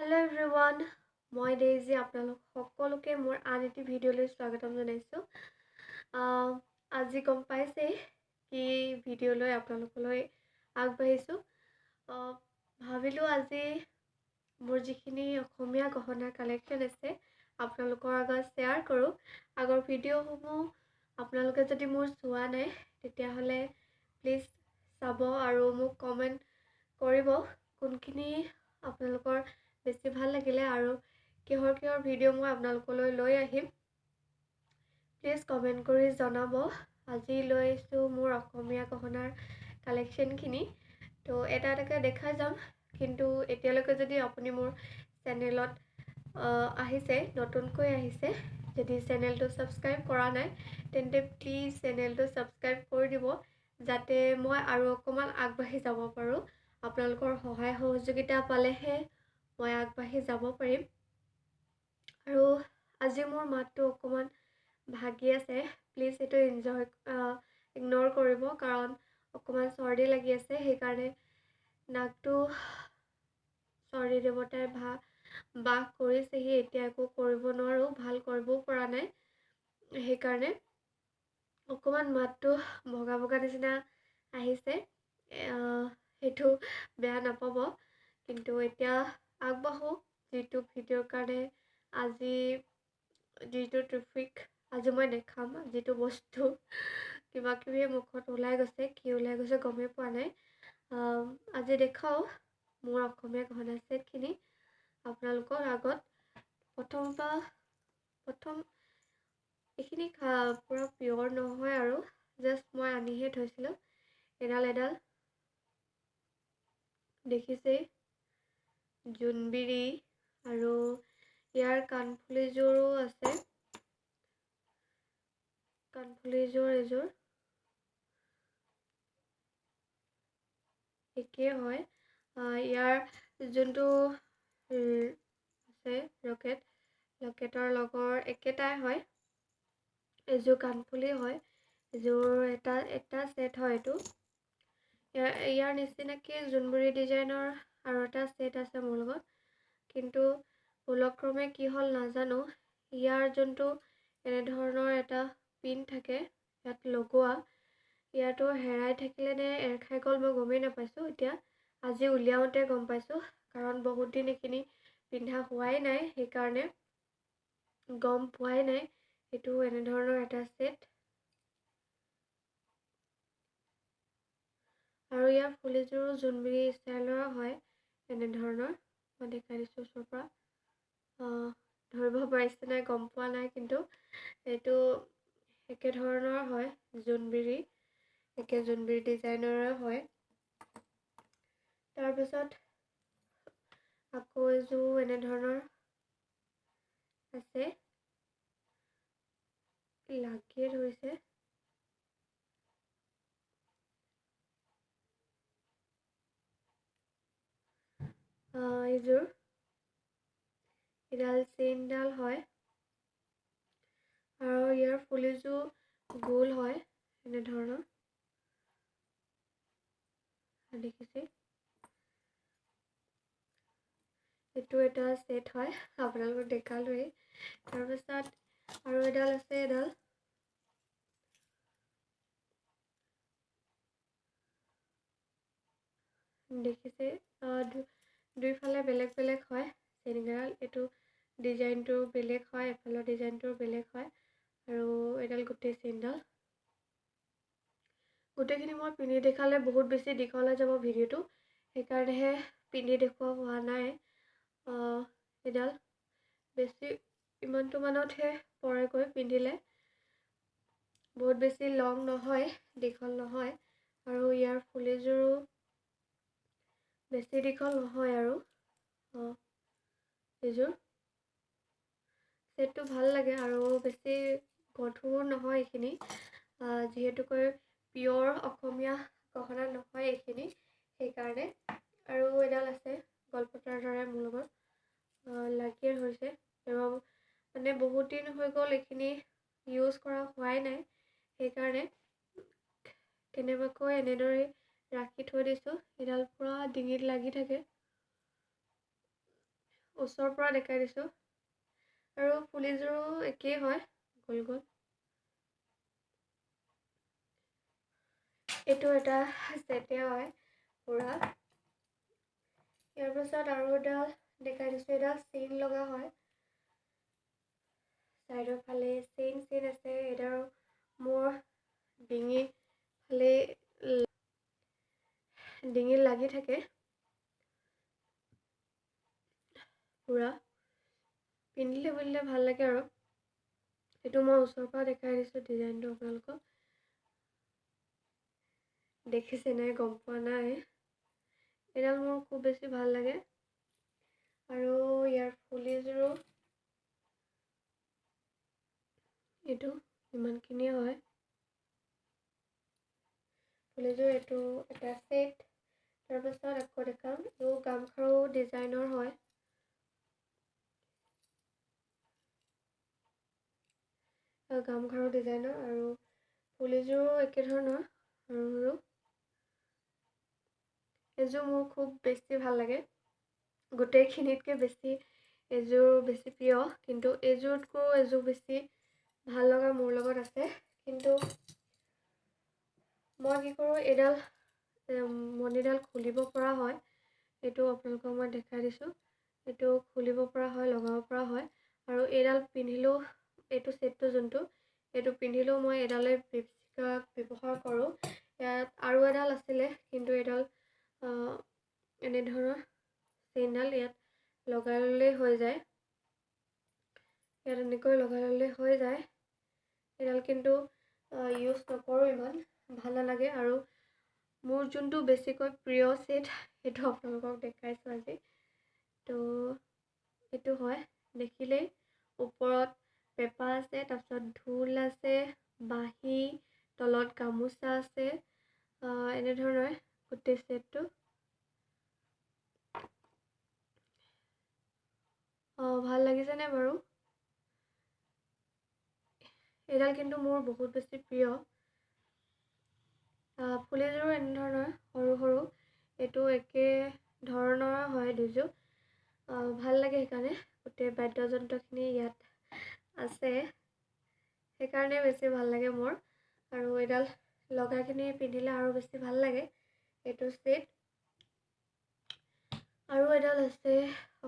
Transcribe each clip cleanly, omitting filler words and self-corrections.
Hello' everyone, মই daisy আপোনালোক সকলোকে মোৰ আন এটি ভিডিঅ'লৈ স্বাগতম জনাইছোঁ। আজি গম পাইছেই কি ভিডিঅ'লৈ আপোনালোকলৈ আগবাঢ়িছোঁ। ভাবিলোঁ আজি মোৰ যিখিনি অসমীয়া গহনাৰ কালেকশ্যন আছে আপোনালোকৰ আগত শ্বেয়াৰ কৰোঁ। আগৰ ভিডিঅ'সমূহ আপোনালোকে যদি মোৰ চোৱা নাই তেতিয়াহ'লে প্লিজ চাব আৰু মোক কমেণ্ট কৰিব কোনখিনি আপোনালোকৰ বেছি ভাল লাগিলে আৰু কিহৰ কিহৰ ভিডিঅ' মই আপোনালোকলৈ লৈ আহিম, প্লিজ কমেণ্ট কৰি জনাব। আজি লৈ আহিছোঁ মোৰ অসমীয়া গহনাৰ কালেকশ্যনখিনি, তো এটা এটাকৈ দেখাই যাম। কিন্তু এতিয়ালৈকে যদি আপুনি মোৰ চেনেলত আহিছে, নতুনকৈ আহিছে, যদি চেনেলটো ছাবস্ক্ৰাইব কৰা নাই তেন্তে প্লিজ চেনেলটো ছাবস্ক্ৰাইব কৰি দিব, যাতে মই আৰু অকণমান আগবাঢ়ি যাব পাৰোঁ। আপোনালোকৰ সহায় সহযোগিতা পালেহে মই আগবাঢ়ি যাব পাৰিম। আৰু আজি মোৰ মাতটো অকণমান ভাগি আছে, প্লিজ এইটো ইগন'ৰ কৰিব, কাৰণ অকণমান চৰ্দি লাগি আছে, সেইকাৰণে নাকটো চৰ্দি দেৱতাই বাস কৰিছেহি, এতিয়া একো কৰিব নোৱাৰোঁ, ভাল কৰিবও পৰা নাই, সেইকাৰণে অকণমান মাতটো ভগা ভগা নিচিনা আহিছে, সেইটো বেয়া নাপাব। কিন্তু এতিয়া আগবাঢ়োঁ যিটো ভিডিঅ'ৰ কাৰণে আজি যিটো টপিক আজি মই দেখাম, যিটো বস্তু কিবা কিবি মুখত ওলাই গৈছে, কি ওলাই গৈছে গমেই পোৱা নাই। আজি দেখাওঁ মোৰ অসমীয়া গহনা ছেটখিনি আপোনালোকৰ আগত। প্ৰথম এইখিনি পূৰা পিয়'ৰ নহয় আৰু জাষ্ট মই আনিহে থৈছিলোঁ। এডাল এডাল দেখিছেই জোনবিৰি, আৰু ইয়াৰ কাণফুলিযোৰো আছে, কাণফুলিযোৰ এযোৰ একেই হয়। ইয়াৰ যোনটো আছে লকেট, লকেটৰ লগৰ একেটাই হয়, এযোৰ কাণফুলি হয়, এযোৰ এটা এটা ছেট হয় এইটো। ইয়াৰ নিচিনাকৈ জোনবিৰি ডিজাইনৰ আৰু এটা ছেট আছে মোৰ লগত, কিন্তু ভুলক্ৰমে কি হ'ল নাজানো, ইয়াৰ যোনটো এনেধৰণৰ এটা পিন থাকে ইয়াত লগোৱা, ইয়াতো হেৰাই থাকিলে নে এৰ খাই গ'ল মই গমেই নাপাইছোঁ। এতিয়া আজি উলিয়াওঁতে গম পাইছোঁ, কাৰণ বহুত দিন এইখিনি পিন্ধা হোৱাই নাই, সেইকাৰণে গম পোৱাই নাই। এইটো এনেধৰণৰ এটা ছেট, আৰু ইয়াৰ ফুলিযোৰো জোনবিৰি ষ্টাইলৰ হয় এনেধৰণৰ। মই দেখাই দিছোঁ ওচৰৰ পৰা, ধৰিব পাৰিছে নাই গম পোৱা নাই, কিন্তু এইটো একেধৰণৰ হয়, জোনবিৰি একে জোনবিৰি ডিজাইনৰে হয়। তাৰপিছত আকৌ এযোৰ এনেধৰণৰ আছে, লাগিয়ে ধৰিছে। এইযোৰ এডাল চেইনডাল হয়, আৰু ইয়াৰ ফুলিযোৰ গোল হয় এনেধৰণৰ, দেখিছে। এইটো এটা ছেট হয়, আপোনালোকক দেখালোৱেই। তাৰপিছত আৰু এডাল আছে, এডাল দেখিছে, দুইফালে বেলেগ বেলেগ হয় চেইনকেইডাল। এইটো ডিজাইনটো বেলেগ হয়, এফালৰ ডিজাইনটো বেলেগ হয়, আৰু এডাল গোটেই চেইনডাল। গোটেইখিনি মই পিন্ধি দেখালে বহুত বেছি দীঘল হৈ যাব ভিডিঅ'টো, সেইকাৰণেহে পিন্ধি দেখুওৱা হোৱা নাই। এডাল বেছি ইমানটো মানতহে পৰেগৈ পিন্ধিলে, বহুত বেছি লং নহয়, দীঘল নহয়, আৰু ইয়াৰ ফুলিযোৰো বেছি দীঘল নহয়। আৰু এইযোৰ ছেটটো ভাল লাগে, আৰু বেছি গধুৰ নহয় এইখিনি, যিহেতুকৈ পিয়'ৰ অসমীয়া গহনা নহয় এইখিনি, সেইকাৰণে। আৰু এডাল আছে গলপতাৰ দৰে মোৰ লগত লাগিয়ে ধৰিছে, মানে বহুত দিন হৈ গ'ল এইখিনি ইউজ কৰা হোৱাই নাই, সেইকাৰণে কেনেবাকৈ এনেদৰে ৰাখি থৈ দিছোঁ। এডাল পূৰা ডিঙিত লাগি থাকে, ওচৰৰ পৰা দেখাই দিছোঁ। আৰু ফুলিযোৰো একেই হয়, গোল গোল। এইটো এটা ছেটে হয় পুৰা। ইয়াৰ পাছত আৰু এডাল দেখাই দিছোঁ, এডাল চেইন লগা হয়, চাইডৰ ফালে চেইন চেইন আছে। এডাল মোৰ ডিঙি ফালে ডিঙিত লাগি থাকে পুৰা, পিন্ধিলে বুলিলে ভাল লাগে আৰু। এইটো মই ওচৰৰ পৰা দেখাই দিছোঁ ডিজাইনটো, আপোনালোকক দেখিছে নাই গম পোৱা নাই। এডাল মোৰ খুব বেছি ভাল লাগে। আৰু ইয়াৰ ফুলিযোৰো এইটো ইমানখিনিয়ে হয়। ফুলিযোৰ এইটো এটা ছেট। তাৰপাছত আকৌ দেখাম, এইটো গামখাৰু ডিজাইনৰ হয়। গামখাৰু ডিজাইনৰ আৰু ফুলিযোৰো একেধৰণৰ সৰু সৰু। এযোৰ মোৰ খুব বেছি ভাল লাগে, গোটেইখিনিতকৈ বেছি এযোৰ বেছি প্ৰিয়, কিন্তু এইযোৰতকৈও এযোৰ বেছি ভাল লগা মোৰ লগত আছে। কিন্তু মই কি কৰোঁ, এইডাল মণিডাল খুলিব পৰা হয়, এইটো আপোনালোকক মই দেখাই দিছোঁ। এইটো খুলিব পৰা হয়, লগাব পৰা হয়। আৰু এইডাল পিন্ধিলেও, এইটো ছেটটো যোনটো, এইটো পিন্ধিলেও মই এইডালে বেছিকৈ ব্যৱহাৰ কৰোঁ। ইয়াত আৰু এডাল আছিলে, কিন্তু এইডাল এনেধৰণৰ চেইনডাল ইয়াত লগাই ল'লেই হৈ যায়, ইয়াত এনেকৈ লগাই ল'লেই হৈ যায়। এইডাল কিন্তু ইউজ নকৰোঁ, ইমান ভাল নালাগে। আৰু মোৰ যোনটো বেছিকৈ প্ৰিয় ছেট, সেইটো আপোনালোকক দেখাইছোঁ আজি। তো এইটো হয়, দেখিলেই ওপৰত পেঁপা আছে, তাৰপিছত ঢোল আছে, বাঁহী, তলত গামোচা আছে, এনেধৰণৰ গোটেই ছেটটো। ভাল লাগিছেনে বাৰু? এইডাল কিন্তু মোৰ বহুত বেছি প্ৰিয়। ফুলিযোৰো এনেধৰণৰ সৰু সৰু, এইটো একে ধৰণৰ হয় দুযোৰ, ভাল লাগে। সেইকাৰণে গোটেই বাদ্যযন্ত্ৰখিনি ইয়াত আছে, সেইকাৰণে বেছি ভাল লাগে মোৰ। আৰু এইডাল লগাইখিনি পিন্ধিলে আৰু বেছি ভাল লাগে এইটো ছেট। আৰু এডাল আছে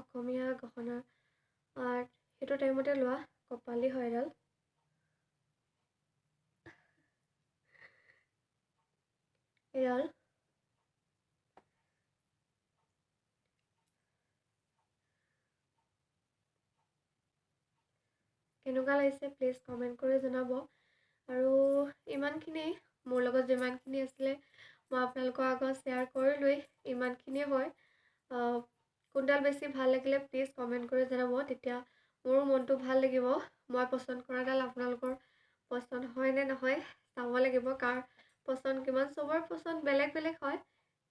অসমীয়া গহনা, সেইটো টাইমতে লোৱা কপালি হয় এডাল। এডাল কেনেকুৱা লাগিছে প্লিজ কমেণ্ট কৰি জনাব। আৰু ইমানখিনি মোৰ লগত যিমানখিনি আছিলে মই আপোনালোকৰ আগত শ্বেয়াৰ কৰিলোৱেই, ইমানখিনিয়ে হয়। কোনডাল বেছি ভাল লাগিলে প্লিজ কমেণ্ট কৰি জনাব, তেতিয়া মোৰো মনটো ভাল লাগিব। মই পচন্দ কৰাডাল আপোনালোকৰ পচন্দ হয় নে নহয় চাব লাগিব, কাৰ পচন্দ কিমান। চবৰে পচন্দ বেলেগ বেলেগ হয়,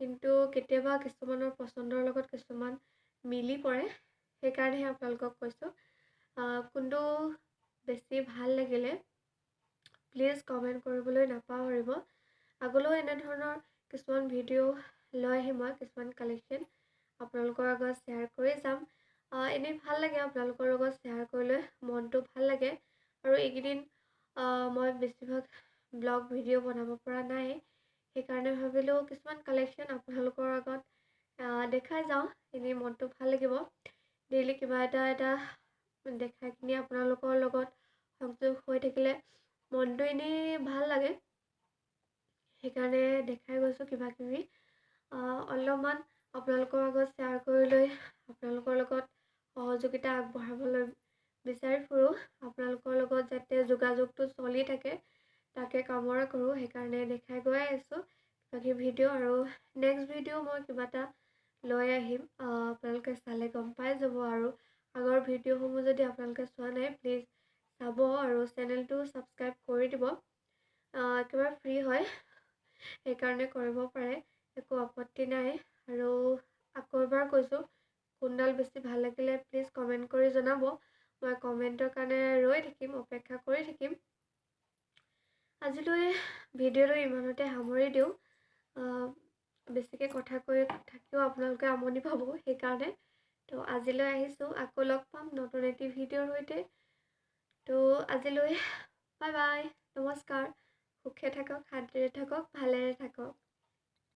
কিন্তু কেতিয়াবা কিছুমানৰ পচন্দৰ লগত কিছুমান মিলি পৰে, সেইকাৰণেহে আপোনালোকক কৈছোঁ। কোনটো বেছি ভাল লাগিলে প্লিজ কমেণ্ট কৰিবলৈ নাপাহৰিব। আগলৈও এনেধৰণৰ কিছুমান ভিডিঅ' লৈ আহিম, মই কিছুমান কালেকশ্যন আপোনালোকৰ আগত শ্বেয়াৰ কৰি যাম। এনেই ভাল লাগে আপোনালোকৰ লগত শ্বেয়াৰ কৰিলৈ, মনটো ভাল লাগে। আৰু এইকেইদিন মই বেছিভাগ ব্লগ ভিডিঅ' বনাব পৰা নাই, সেইকাৰণে ভাবিলোঁ কিছুমান কালেকশ্যন আপোনালোকৰ আগত দেখাই যাওঁ, এনেই মনটো ভাল লাগিব। ডেইলি কিবা এটা এটা দেখাই কিনি আপোনালোকৰ লগত সংযোগ হৈ থাকিলে মনটো এনেই ভাল লাগে, সেইকাৰণে দেখাই গৈছোঁ কিবা কিবি অলপমান আপোনালোকৰ আগত শ্বেয়াৰ কৰি লৈ আপোনালোকৰ লগত সহযোগিতা আগবঢ়াবলৈ বিচাৰি ফুৰোঁ। আপোনালোকৰ লগত যাতে যোগাযোগটো চলি থাকে তাকে কামনা কৰোঁ, সেইকাৰণে দেখাই গৈ আছোঁ বাকী ভিডিঅ'। আৰু নেক্সট ভিডিঅ' মই কিবা এটা লৈ আহিম, আপোনালোকে চালে গম পাই যাব। আৰু আগৰ ভিডিঅ'সমূহ যদি আপোনালোকে চোৱা নাই প্লিজ চাব আৰু চেনেলটো ছাবস্ক্ৰাইব কৰি দিব, একেবাৰে ফ্ৰী হয় সেইকাৰণে কৰিব পাৰে, একো আপত্তি নাই। আৰু আকৌ এবাৰ কৈছোঁ, কোনডাল বেছি ভাল লাগিলে প্লিজ কমেণ্ট কৰি জনাব, মই কমেণ্টৰ কাৰণে ৰৈ থাকিম, অপেক্ষা কৰি থাকিম। আজিলৈ ভিডিঅ'টো ইমানতে সামৰি দিওঁ, বেছিকৈ কথা কৈ থাকিও আপোনালোকে আমনি পাব, সেইকাৰণে তো আজিলৈ আহিছোঁ, আকৌ লগ পাম নতুন এটি ভিডিঅ'ৰ সৈতে। তো আজিলৈ বাই বাই, নমস্কাৰ। সুখে থাকক, শান্তিৰে থাকক, ভালেৰে থাকক।